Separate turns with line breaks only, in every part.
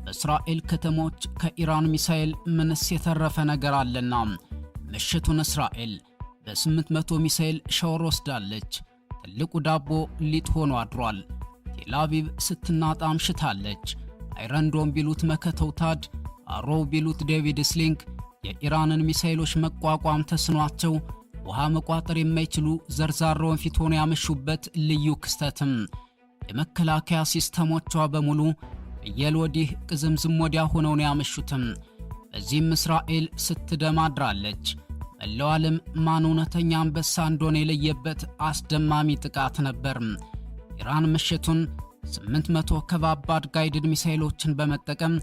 በእስራኤል ከተሞች ከኢራን ሚሳኤል ምንስ የተረፈ ነገር አለና? ምሽቱን እስራኤል በ800 ሚሳኤል ሻወር ወስዳለች። ትልቁ ዳቦ ሊጥ ሆኖ አድሯል። ቴልአቪቭ ስትናጥ አምሽታለች። Iron Dome ቢሉት መከተው THAAD፣ Arrow ቢሉት David Sling የኢራንን ሚሳኤሎች መቋቋም ተስኗቸው ውሃ መቋጠር የማይችሉ ዘርዛራ ወንፊት ሆነው ያመሹበት ልዩ ክስተትም የመከላከያ ሲስተሞቿ በሙሉ ፍየል ወዲህ ቅዝምዝም ወዲያ ሆነው ነው ያመሹትም። በዚህም እስራኤል ስትደማ አድራለች። መላው ዓለም ማን እውነተኛ አንበሳ እንደሆነ የለየበት አስደማሚ ጥቃት ነበር። ኢራን ምሽቱን 800 ከባባድ guided ሚሳኤሎችን በመጠቀም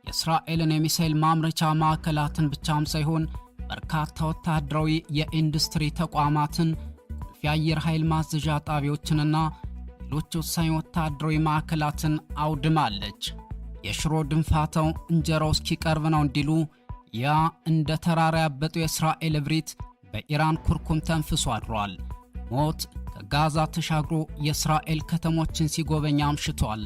የእስራኤልን የሚሳኤል ማምረቻ ማዕከላትን ብቻም ሳይሆን በርካታ ወታደራዊ የኢንዱስትሪ ተቋማትን፣ ቁልፍ የአየር ኃይል ማዘዣ ጣቢያዎችንና ሌሎች ወሳኝ ወታደራዊ ማዕከላትን አውድማለች። የሽሮ ድንፋታው እንጀራው እስኪቀርብ ነው እንዲሉ፣ ያ እንደ ተራራ ያበጠው የእስራኤል እብሪት በኢራን ኩርኩም ተንፍሶ አድሯል። ሞት ከጋዛ ተሻግሮ የእስራኤል ከተሞችን ሲጎበኝ አምሽቷል።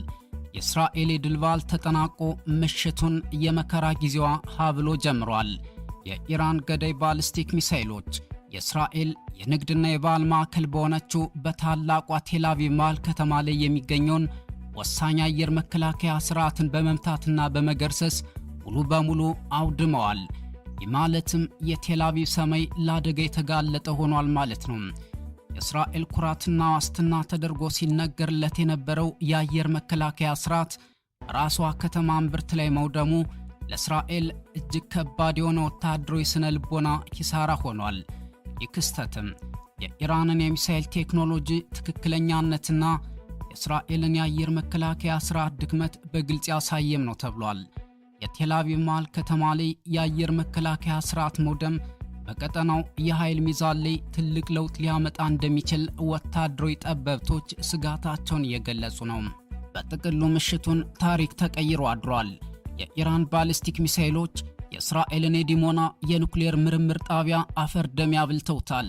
የእስራኤል የድል በዓል ተጠናቆ ምሽቱን የመከራ ጊዜዋ ሀ ብሎ ጀምሯል። የኢራን ገዳይ ባሊስቲክ ሚሳይሎች የእስራኤል የንግድና የባህል ማዕከል በሆነችው በታላቋ ቴልአቪቭ መሃል ከተማ ላይ የሚገኘውን ወሳኝ አየር መከላከያ ስርዓትን በመምታትና በመገርሰስ ሙሉ በሙሉ አውድመዋል። ይህ ማለትም የቴልአቪቭ ሰማይ ለአደጋ የተጋለጠ ሆኗል ማለት ነው። የእስራኤል ኩራትና ዋስትና ተደርጎ ሲነገርለት የነበረው የአየር መከላከያ ስርዓት ራሷ ከተማ እምብርት ላይ መውደሙ ለእስራኤል እጅግ ከባድ የሆነ ወታደራዊ ስነ ልቦና ኪሳራ ሆኗል። ይህ ክስተትም የኢራንን የሚሳኤል ቴክኖሎጂ ትክክለኛነትና የእስራኤልን የአየር መከላከያ ስርዓት ድክመት በግልጽ ያሳየም ነው ተብሏል። የቴልአቪቭ መሃል ከተማ ላይ የአየር መከላከያ ስርዓት መውደም በቀጠናው የኃይል ሚዛን ላይ ትልቅ ለውጥ ሊያመጣ እንደሚችል ወታደራዊ ጠበብቶች ስጋታቸውን እየገለጹ ነው። በጥቅሉ ምሽቱን ታሪክ ተቀይሮ አድሯል። የኢራን ባሊስቲክ ሚሳይሎች የእስራኤልን የዲሞና የኑክሌር ምርምር ጣቢያ አፈር ደም አብልተውታል።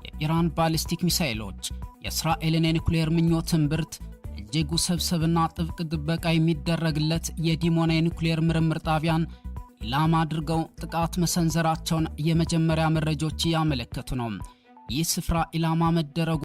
የኢራን ባሊስቲክ ሚሳይሎች የእስራኤልን የኑክሌር ምኞት እምብርት፣ እጅግ ውስብስብና ጥብቅ ጥበቃ የሚደረግለት የዲሞና የኑክሌር ምርምር ጣቢያን ኢላማ አድርገው ጥቃት መሰንዘራቸውን የመጀመሪያ መረጃዎች እያመለከቱ ነው። ይህ ስፍራ ኢላማ መደረጉ